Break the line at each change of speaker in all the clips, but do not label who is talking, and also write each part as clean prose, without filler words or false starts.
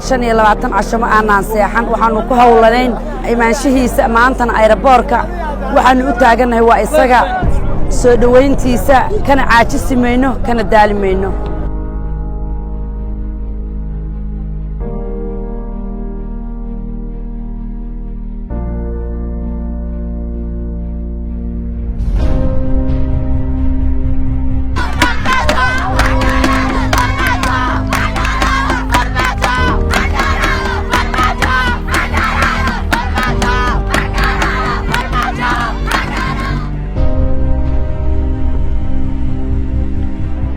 25 casho ma aanaan seexan. Waxaannu ku howlanayn imaanshihiisa. Maantana airportka waxaannu u taagannahay waa isaga soo dhowayntiisa. Kana caajisi mayno, kana daali mayno.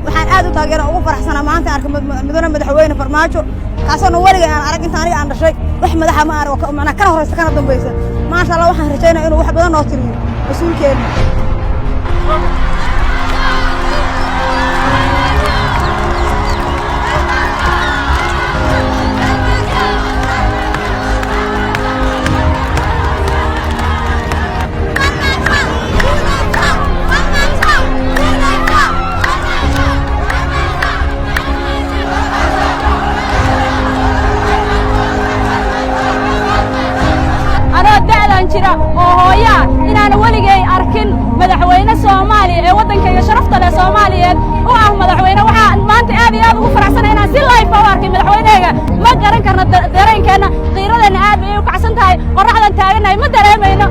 Waxaan aad u taageera, ugu faraxsanaa maanta arka mudane Madaxweyne Farmaajo, kaasoo weliga aan arag inta aniga aan dhashay. Wax madaxa ma arag oo macnaa kana horeysa kana dambaysa. Maasha Allah, waxaan rajaynaya inuu wax badan noo tiriyo mas-uulkeena.
Anoo da'dan jira oo hooyaa inaana weligay arkin madaxweyne Soomaaliya ee waddankayga sharafta leh Soomaaliyeed u ah madaxweyne. Waxaan maanta aad iyo aad ugu faraxsanay inaan si live u arkay madaxweynehayga. Ma garan karno dareenkeenna, qiiradeenna aad bay u kacsan tahay. Qorraxdan taagannahay ma dareemayno.